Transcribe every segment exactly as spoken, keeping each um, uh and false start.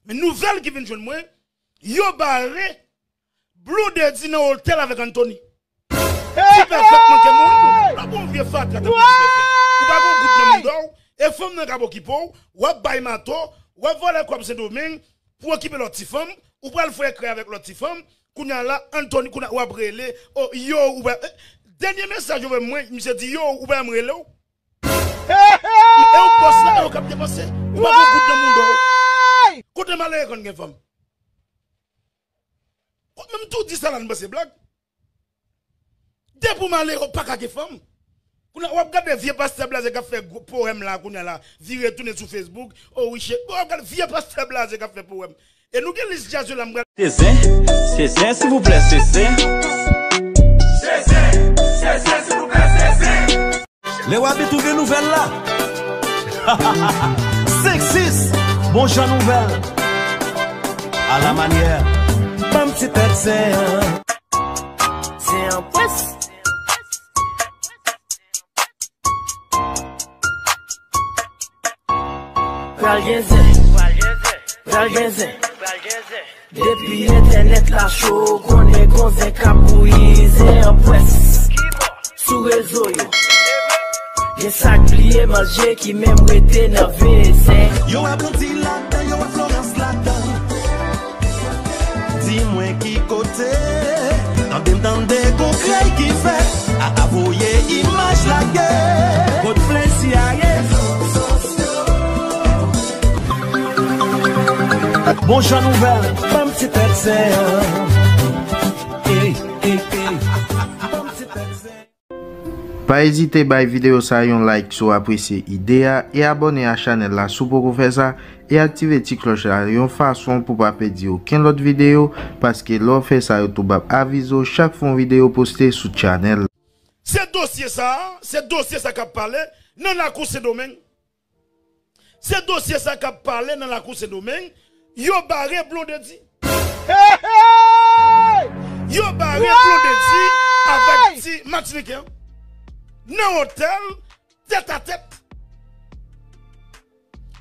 Men nouvèl ki vin jwenn mwen, yo bare Blondedy nan otèl avèk Anthony. Ti pèfèk manke mouri, bon. Lè bon vye fatra tankou ti pèfèk. Ou pa gon goud nan mouda w, e fanm nan k ap okipe w, w ap bay mato, w ap vòlè kòb Sendomeng pou okipe lòt ti fanm, ou pral fè krè avèk lòt ti fanm, kounye a la, Anthony, kounye a w ap rele, o, yo, ou pa, eh, dènye mesaj yo voye mwen, misye di, yo, ou pa m rele w. E ou bòs la, e ou k ap depanse, ou pa gon goud nan mouda w. Kote malere konn gen fanm? Ou menm tou di sa la, n panse blag. Depi w malere, ou pa ka gen fanm. Kounye a, w ap gade vye pastè blaze k ap fè gwo powèm la, kounye a la, vire tounen sou Facebook. O wi, cheri. Bon, w ap gade vye pastè blaze k ap fè powèm. E nou gen lis djaz yo la, m pral. Se zen, se zen, silvouplè, se zen. Se zen, se zen, silvouplè, se zen. Lè w abitye gen nouvèl la. Senk sis, bon jan nouvèl. A la manyè, ban m ti tèt zen an. Zen an pwès. Pral gen zen. Pral gen zen. Depi entènèt la cho, konnen gon zen k ap bouyi, zen an pwès. Sou rezo yo, gen sa k bliye manje ki menm rete nan veye zen. Yo wè Blondy ladan, yo wè Florence ladan. Di mwen ki kote, tande m tande gon krèy ki fèt. A, a voye imaj lage. Kot plezi a ye? Bon jan nouvèl, ban m ti tèt zen an. Ey, ey, ey. Ban m ti tèt zen. Pa ezite bay videyo sa yon like si w apresye ide a e abòne a chanèl la si w poko fè sa e aktive ti klòch la yon fason pou w pa pèdi okenn lòt videyo, paske lè w fè sa YouTube ap avize w chak fwa yon videyo poste sou chanèl la. Se dosye sa a, se dosye sa k ap pale nan lakou Sendomeng. Se dosye sa k ap pale nan lakou Sendomeng, yo bare Blondedy. Yo bare Blondedy avèk ti Matiniken an nan otèl tètatèt.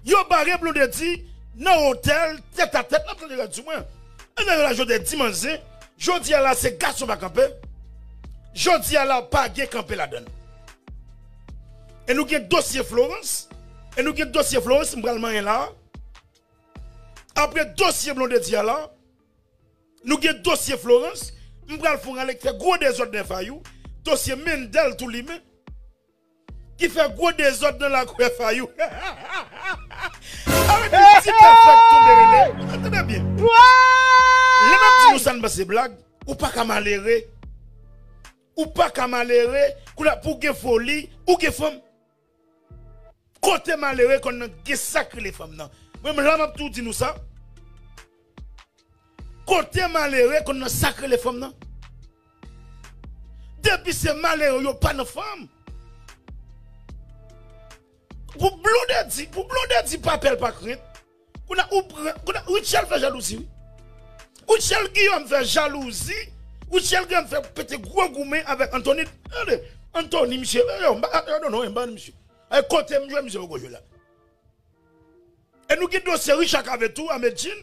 Yo bare Blondedy nan otèl tètatèt. N ap tande rèd sou mwen. Ann ale la jodi a di manzè. Jodi a la se gason pa kanpe. Jodi a la pa gen kanpe ladan l. E nou gen dosye Florence. E nou gen dosye Florence, m pral manyen la. Apre dosye Blondedy a la, nou gen dosye Florence. M pral fè yon rale k fè gwo dezòd nan F A U. Dosye Mendel tou li menm. Ki fè gwo dezòd nan lakou F A U. Avèk yon ti pèfèk tonbe rele. Tande byen. Lè m ap di nou sa, n panse blag, ou pa ka malere. Ou pa ka malere, kounye a pou w gen foli, ou gen fanm. Kote malere konn nan gen sa k rele fanm nan. Mwen menm la m ap tou di nou sa. Kote malere konn nan sa k rele fanm nan. Depi se malere yo pa nan fanm. Pou Blondedy, pou Blondedy pa pè l pa krent. Kounye a ou pran, kounye a Rutshelle fè jalouzi wi. Rutshelle Guillaume fè jalouzi. Rutshelle Guillaume fè pete gwo goumen avèk Anthony. Tande, Anthony misye, yo, m pa, yo, non, non, m pa misye. Ay, kote m jwe misye poko jwe la. E nou gen dosye Richard Cavé tou a Medjine.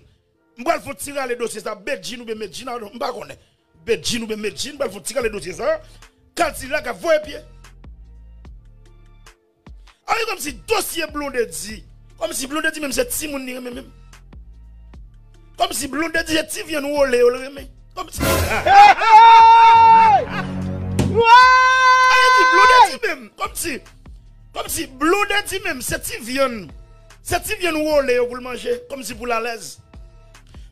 M pral fè yon ti rale dosye sa, Bedjine oubyen Medjine, a, non, m pa konnen. Bedjine oubyen Medjine, m pral fè yon ti rale dosye sa. Kadilak ap voye pye. A wi, kòmsi dosye Blondedy. Kòmsi Blondedy menm se timoun li renmen menm. Kòmsi Blondedy se ti vyann wole yo l renmen. Kòmsi. Sa vle di Blondedy menm. Kòmsi. Kòmsi Blondedy menm se ti vyann. Se ti vyann wole yo pou l manje. Kòmsi pou l alèz.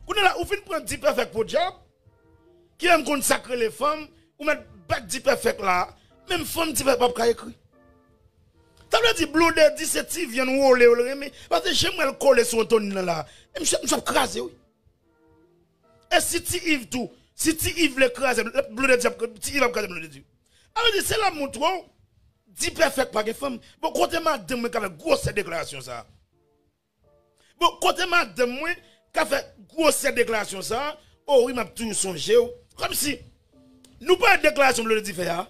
Kounye a la, ou fin pran D-Perfect podyab. Ki menm konn sa k rele fanm, ou mèt bat D-Perfect la, menm fanm D-Perfect p ap ka ekri. Sa vle di Blondedy se ti vyann wole yo l renmen, paske jan m wè l kole sou Anthony nan la, e misye, misye ap kraze wi. E si Ti Yves tou, si Ti Yves vle kraze, Blondedy ap, Ti Yves ap kraze Blondedy. Sa vle di se la m montre w, D-Perfect pa gen fanm. Bon, kote madanm mwen k ap fè gwosè deklarasyon sa a? Bon, kote madanm mwen ka fè gwosè deklarasyon sa a, o wi, m ap toujou sonje w. Kòmsi nou pa wè deklarasyon Blondedy fè a,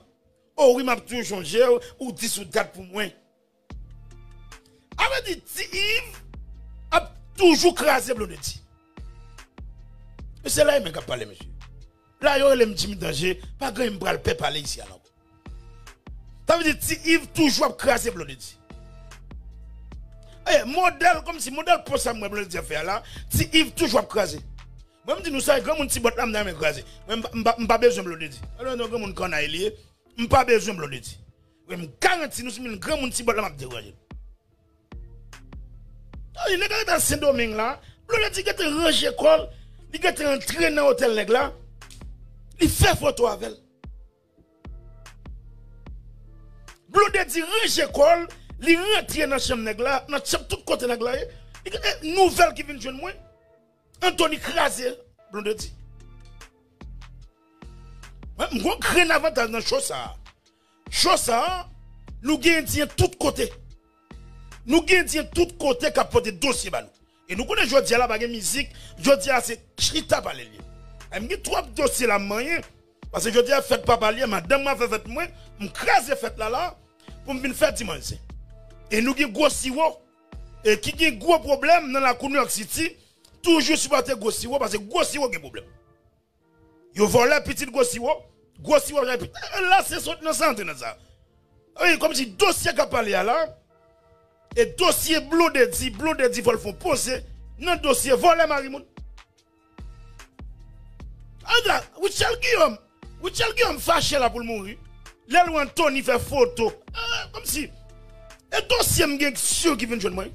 o wi, m ap toujou sonje w, ou di sou dat pou mwen. Sa vle di Ti Yves ap toujou kraze Blondedy. Mesye, la e mwen k ap pale, mesye. La yo rele m Jimmy Danje, pa gen anyen m pral pè pale isi a la ankò. Sa vle di Ti Iv toujou ap kraze Blondedy. E modèl, kòmsi modèl pòs sa m wè Blondedy ap fè a la, Ti Iv toujou ap kraze. Mwen m di nou sa, granmoun ti bòt la m ta renmen kraze. Mwen m pa, m pa, m pa bezwen Blondedy. Alò non, granmoun kannay li ye. M pa bezwen Blondedy. Mwen m garanti nou si m vin granmoun ti bòt la m ap deranje l. Ay, nèg la ret al Sendomeng la, Blondedy gentan ranje kò l, li gentan antre nan otèl nèg la, li fè foto avè l. Blondedy ranje kò l, li rantre nan chanm nèg la, nan chanm tout kote nèg la ye. Li gen nouvèl ki vin jwenn mwen. Anthony kraze Blondedy. Mwen, m gon grenn avantaj nan cho sa a. Cho sa a, nou gen endyen tout kote. Nou gen endyen tout kote k ap pote dosye ba nou. E nou konnen jodi a la pa gen mizik, jodi a se chita pale l ye. E m gen twòp dosye la m manyen. Paske jodi a fèt papa li a, madanm mwen fè fèt mwen, m kraze fèt la la pou m vin fè dimanch zen. E nou gen gwo siwo, e ki gen gwo pwoblèm nan lakou New York City, toujou sipòte gwo siwo, paske gwo siwo gen pwoblèm. Yo vòlè pitit gwo siwo, gwo siwo vòlè pitit. La se sot nan sa antre nan sa. Wi, kòmsi dosye k ap pale a la, e dosye Blondedy, Blondedy fò l fè yon poze nan dosye vòlè mari moun. Aga, Rutshelle Guillaume, Rutshelle Guillaume fache la pou l mouri. Lè l wè Anthony fè foto, ah, kòmsi. E dosye m gen si ki vin jwenn mwen.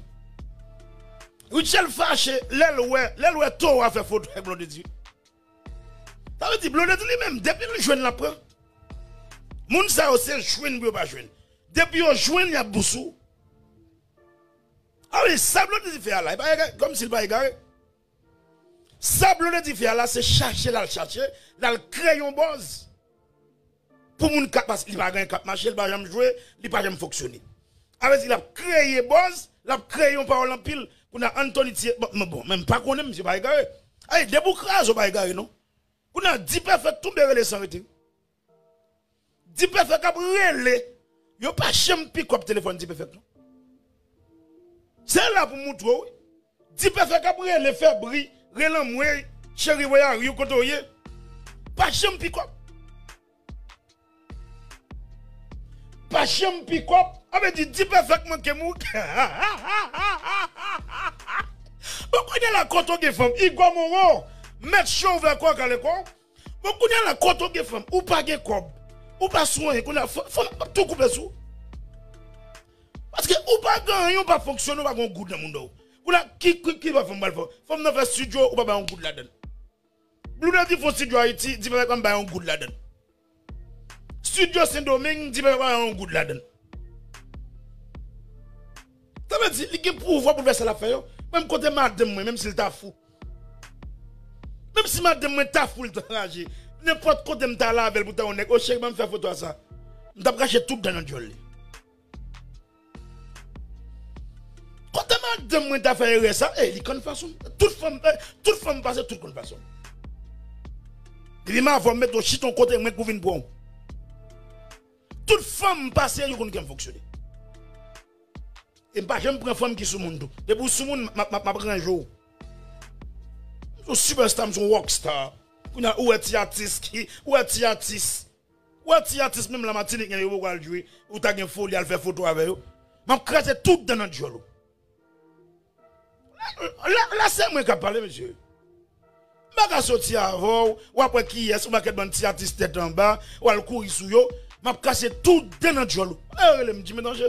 Rutshelle fache, lè l wè, lè l wè Towa fè foto ak Blondedy. Sa vle di Blondedy li menm, depi l jwenn l ap pran. Moun sa yo se jwenn pou yo pa jwenn. Depi yo jwenn, y ap bousou. A wi, sa Blondedy fè a la, e pa egare, kòmsi l pa egare. Sa Blondedy fè a la, se chache l al chache, l al kreye yon buzz. Pou moun k ap, paske li pa gen k ap mache, li pa janm jwe, li pa janm fonksyone. A vle di, l ap kreye buzz, l ap kreye yon pawòl anpil. Kounye a Anthony tiye, bon, men bon, men m pa konnen, misye pa egare. Ay, depi w kraze, w pa egare, non. Kounye a, D-Perfect tonbe rele san rete. D-Perfect ap rele. Yo pa janm pick up telefòn D-Perfect, non. Se la pou m moutre w, wi. D-Perfect ap rele, fè bri, rele anmwey, cheri, wè a, yo kote w ye. Pa janm pick up. Pa janm pick up. A vle di, D-Perfect manke mouri. Bon, kounye a la, kote w gen fanm, Igor Moreau, mèt cho ouvè kò w, kale kò w. Bon, kounye a la, kote w gen fanm, ou pa gen kòb, ou pa sou anyen, kounye a, fanm, fanm ap tou koupe sou ou. Paske ou pa gen anyen, ou pa fonksyone, ou pa gen yon goud nan mounda w. Kounye a, ki, ki, ki bò fanm pral fè? Fanm nan fè studio, ou pa bay yon goud ladan l. Blondedy fè yon studio Ayiti, D-Perfect pa bay yon goud ladan l. Studio Sendomeng, D-Perfect pa bay yon goud ladan l. Sa vle di, li gen pouvwa pou l fè sa l ap fè yo. Menm kote madanm mwen, menm si l ta fou. Menm si madanm mwen ta fou, l ta raje. Nenpòt kote m ta ale avè l pou ta yon nèg, o cheri, ban m fè foto a sa. M t ap rache tout dan nan dyòl li. Kote madanm mwen ta fè erè sa, e, li konn fason. Tout fanm, e, tout fanm pase, tout konn fason. Depi m avè w, m mete w chita yon kote, mwen k pou vin pran w. Tout fanm pase, yo konn kè m fonksyone. E m pa janm pran fanm ki sou moun tou. Depi w sou moun, m ap, m ap, m ap ranje w. M se yon superstar, m se yon rockstar. Kounye a, ou wè ti atis ki, ou wè ti atis. Ou wè ti atis menm la Matinik, yo poko al jwe, ou ta gen foli al fè foto avè yo. M ap kraze tout dan nan dyòl ou. La, la, la se mwen k ap pale, mesye. M pa ka soti avè w, w ap wè kiyès, ou pakèt bann ti atis tèt anba, w al kouri sou yo, m ap kraze tout dan nan dyòl ou. E rele m Jimmy Danje.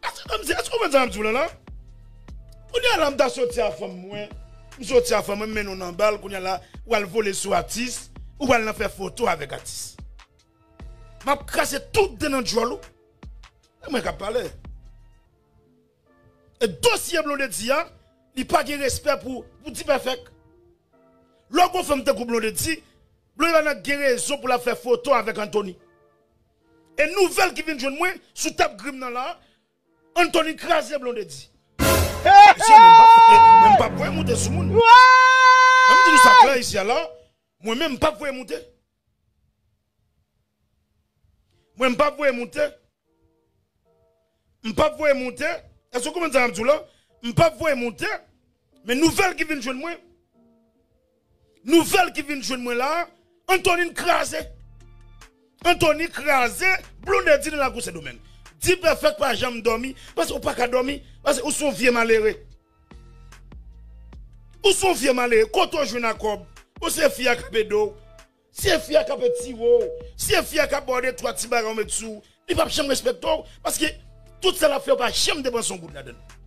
Èske kòmsi, èske w konprann sa m ap di w la la? Kounye a la, m ta soti a fanm mwen, m soti a fanm mwen, m mennen w nan bal, kounye a la, w al vole sou atis, ou pral nan fè foto avèk atis. M ap kraze tout dan nan dyòl ou. E mwen k ap pale. E dosye Blondedy a, li pa gen respè pou, pou D-Perfect. Lè w gon fanm tankou Blondedy, Blondedy pa nan gen rezon pou l ap fè foto avèk Anthony. E nouvèl ki vin jwenn mwen, sou tap gri m nan la, Anthony kraze Blondedy. Mesye, mwen m p ap, mwen m p ap voye moute sou moun. Mwen m di nou sa klè isi a la, mwen menm m p ap voye moute. Mwen, m p ap voye moute. M p ap voye moute. Èske w konprann sa m ap di w la? M p ap voye moute. Men nouvèl ki vin jwenn mwen, nouvèl ki vin jwenn mwen la, Antonin kraze. Antonin kraze, Blondedy nan lakou Sendomeng. Dipèfèk pa janm dòmi, paske ou pa ka dòmi, paske ou se yon vye malere. Ou se yon vye malere, kote w jwenn a kòb? Ou se fi a k ap ede w. Se fi a k ap etire w. Se fi a k ap ba w de twa ti bagay ou met sou ou. Li p ap janm respekte w, paske tout sa l ap fè, ou pa janm depanse yon goud ladan l.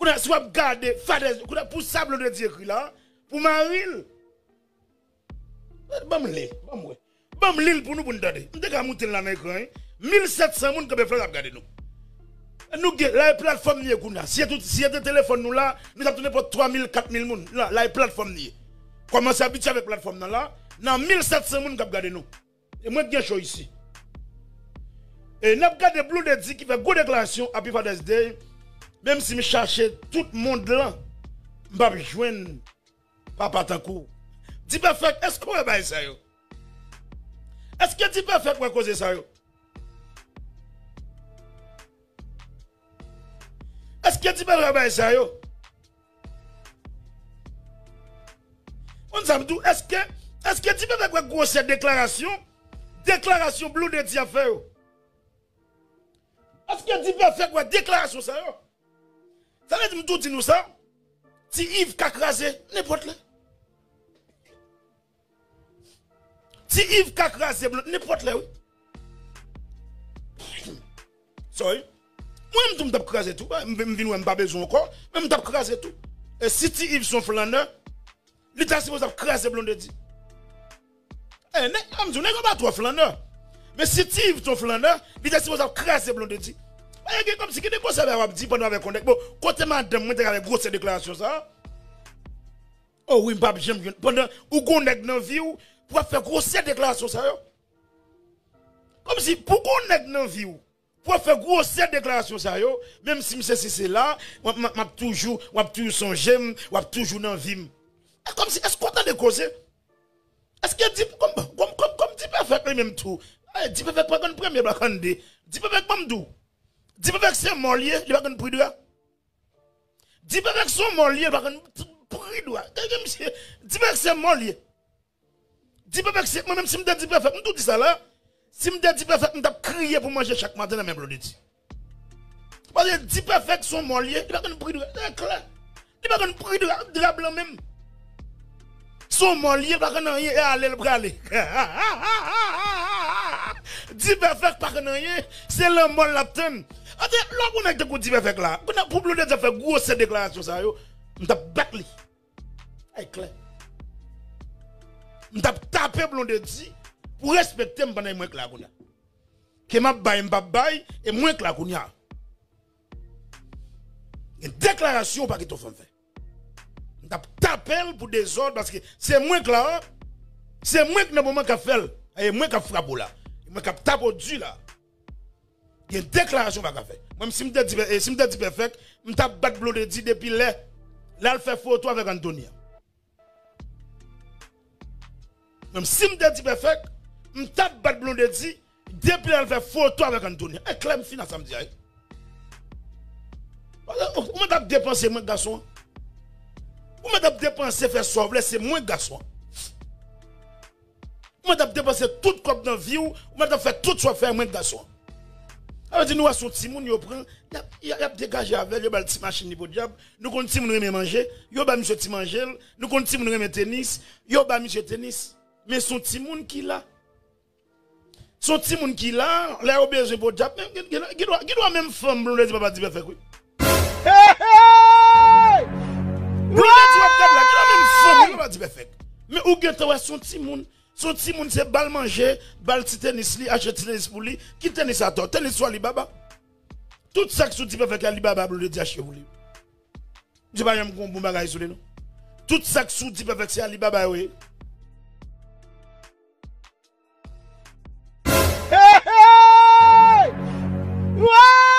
Kounye a, si w ap gade Father's, kounye a, pou sa Blondedy ekri la, pou mari l, ban m li, ban m wè. Ban m li l pou nou, pou n tande. M te ka moute l la nan ekran, wi. Mil sèt san moun kanpe flè ap gade nou. Nou gen, la e platfòm li ye kounye a. Si se tout, si se te telefòn nou la, nou t ap tounen pou twa mil, kat mil moun. La, la e platfòm li ye. Kòmanse abitye avèk platfòm nan la, nan mil sèt san moun k ap gade nou. E mwen k gen show isi. E n ap gade Blondedy ki fè gwo deklarasyon Happy Father's Day. Menm si m chache tout mond lan, m p ap jwenn papa tankou w. Dipèfèk, èske w wè bagay sa yo? Èske Dipèfèk wè koze sa yo? Èske Dipèfèk wè bagay sa yo? Konn sa m di w, èske, èske Dipèfèk wè gwosè deklarasyon, deklarasyon Blondedy ap fè yo? Èske Dipèfèk wè deklarasyon sa yo? Sa vle di m tou di nou sa, Ti Iv ka kraze nenpòt lè. Ti Iv ka kraze Blondedy nenpòt lè, wi. Sorry. Mwen menm tou, m t ap kraze tou. M, m vin wè m pa bezwen ankò, men m t ap kraze tou. E si Ti Iv se yon flannè, li ta sipoze ap kraze Blondedy. E, nèg, an m di w, nèg yo pa twò flannè. Men si Ti Iv se yon flannè, li ta sipoze ap kraze Blondedy. Pa gen kòmsi, gen de gwosè bagay w ap di pandan w avèk yon nèg. Bon, kote madanm mwen te ka fè gwosè deklarasyon sa a? O wi, m p ap janm jwenn. Pandan ou gon nèg nan vi w, pou w ap fè gwosè deklarasyon sa yo. Kòmsi pou gon nèg nan vi w, pou w ap fè gwosè deklarasyon sa yo, menm si m sesi sela, w ap, m ap, m ap toujou, w ap toujou sonje m, w ap toujou nan vi m. E kòmsi, èske w tande koze? Èske Dip, kòm, kòm, kòm, kòm Dipèfèk li menm tou? E, Dipèfèk pa konn premye, pa konn de. Dipèfèk, ban m di w. Dipèfèk se mò l ye, li pa konn pri dra. Dipèfèk se yon mò l ye, li pa konn pri dra. Gade misye, Dipèfèk se mò l ye. Dipèfèk se, mwen menm si m te Dipèfèk, m tou di sa la, si m te Dipèfèk, m t ap kriye pou manje chak maten nan men Blondedy. Paske Dipèfèk se yon mò l ye, li pa konn pri dra, e klè. Li pa konn pri dra, dra blan menm. Se yon mò l ye, li pa konn anyen, e ale l prale. Dipèfèk pa konn anyen, se lanmò l l ap tann. Atè, lè w gon nèg tankou Dipèfèk la, pou, pou Blondedy ap fè gwosè deklarasyon sa yo, m t ap bat li. Ay klè. M t ap tape Blondedy pou respekte m pandan e mwen k la kounye a. Ke m ap bay, m p ap bay, e mwen k la kounye a. Gen deklarasyon ou pa kite yon fanm fè. M t ap tape l pou dezòd, paske se mwen k la, se mwen k nan moman k ap fè l, e mwen k ap frape w la, e mwen k ap tape w di la. Gen deklarasyon ou pa ka fè. Mwen, si m te Dipè-, e si m te Dipèfèk, m t ap bat Blondedy depi lè l al fè foto avèk Anthony an. Mwen, si m te Dipèfèk, m t ap bat Blondedy depi lè l al fè foto avèk Anthony an. E klè m fin a sa m di a, wi. Ou, ou mèt ap depanse mwen k gason an. Ou mèt ap depanse fè sa w vle, se mwen k gason an. Ou mèt ap depanse tout kòb nan vi w, ou mèt ap fè tout sa w ap fè, mwen k gason an. Sa vle di nou wè se yon timoun yo pran, y ap, y ap, y ap degaje avè l, yo ba l ti machin li podyab. Nou konn timoun renmen manje, yo ba misye ti manje l. Nou konn timoun renmen tenis, yo ba misye tenis. Men se yon timoun ki la. Se yon timoun ki la, lè yo bezwen podyab, men gen, gen, gen dwa, gen dwa menm fanm Blondedy papa Dipèfèk, wi. Hey, hey! Blondedy w ap gad la, gen dwa menm fanm wi papa Dipèfèk. Men ou gentan wè se yon timoun. Se yon timoun, se ba l manje, ba l ti tenis li, achte ti tenis pou li. Ki tenis atò? Tenis sou Alibaba. Tout sa k sou Dipèfèk Alibaba Blondedy achte pou li. Misye pa janm gon bon bagay sou li non. Tout sa k sou Dipèfèk se Alibaba yo ye. Hey, hey! Woy!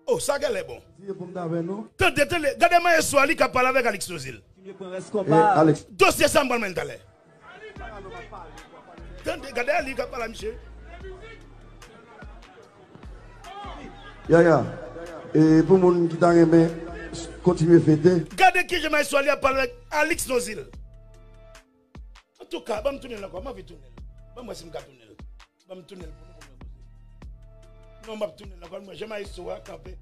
Oh, sa genlè bon. Tande, tande, gade mayestwo a li k ap pale avèk Alix Nozil. Dosye sa m pral mennen talè. Tande, gade a li k ap pale a misye. Yaya, e pou moun ki ta renmen kontinye fete. Gade kijan mayestwo a li ap pale avèk Alix Nozil. Antouka, ban m tounen l ankò, m anvi tounen l. Ban m wè si m ka tounen l. Ban m tounen l pou nou konn wè koze. Non, m ap tounen l ankò, m wè jan mayestwo a kanpe.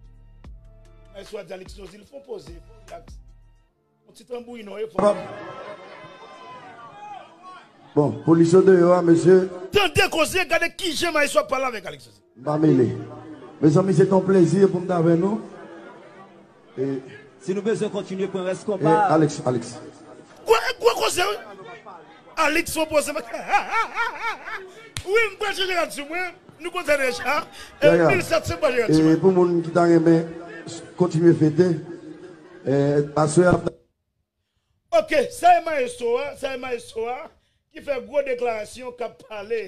Mayestwo a di Alix Nozil, fè w poze, fè w rilaks. Yon ti tanbouyi non, e fò. Bon, polis yo deyò a, mesye. Tande koze, gade kijan mayestwo ap pale avèk Alix Nozil. M pa mele. Mezanmi, se t on plezi pou m t avè nou. Si nou bezwen kontinye pran rès konpa a. Alex, Alex. Gwo koze wi. Alex, w poze. Wi, m pral chanje rad sou mwen. Nou konn sa deja. Mil sèt san m pral chanje rad sou mwen. Pou moun ki ta renmen kontinye fete, aswè ap. Ok, sa e mayestwo a, sa e mayestwo a ki fè gwo deklarasyon k ap pale.